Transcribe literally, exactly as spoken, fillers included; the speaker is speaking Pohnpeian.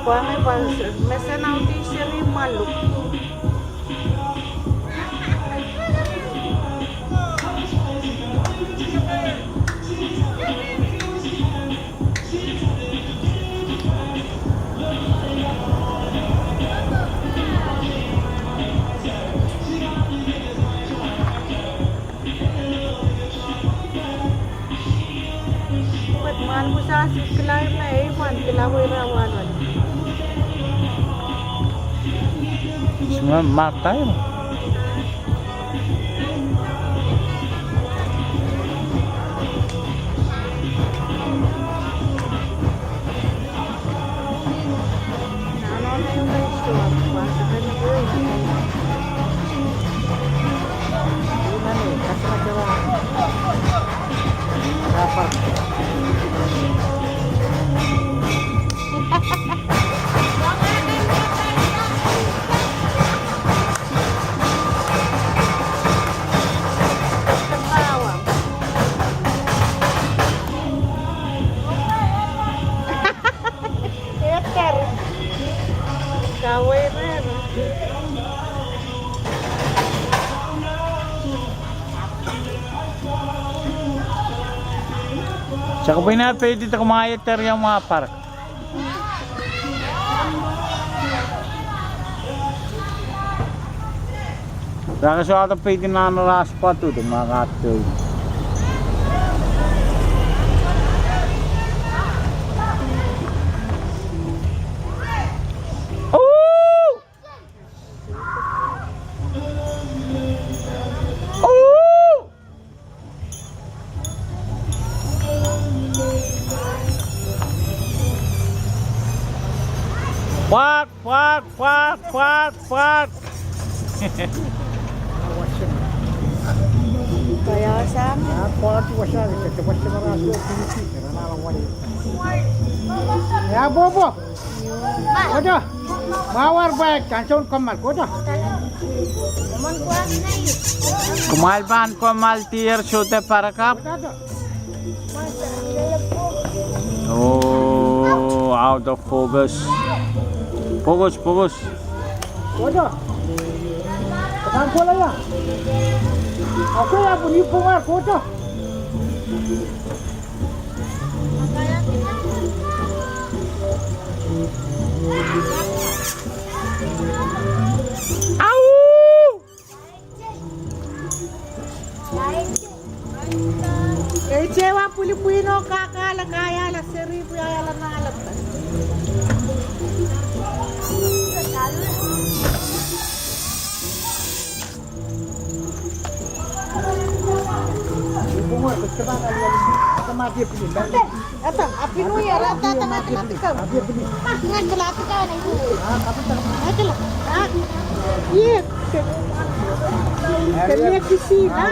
Pwang, pwang, mesen audi seri maluk. Pwet mwahl pwuhsang, se kilang me ei pwand kilang wei rawan. Sime martail. Ekter. Kawei rehn. Sakapwine peidi de kumwail ekter ia mwapark. Rake sohte peidi nan ras pwatudu ma kato. Oh! Oh! Pwak, pwak, pwak, pwak, pwak. Kaya sang. Ya, bo, bo. Kodo. Mawar baik, kan soun kammal, kodo. Kumwail pahn kammal tier sohte parakapw. Oh, out of focus. Focus, focus. Kodo. Kedan kola ya. Ako ya pun ipumar, kodo. Au! Ei, sewa pwilipwino kakala kayala seri pwiayala nalapa. Ata, Happy New Year, ata, ata, ata, ata, ata. Ngan kala ata, ata, ata. Ngan kala. Ah, iya. Kami kisi, ha?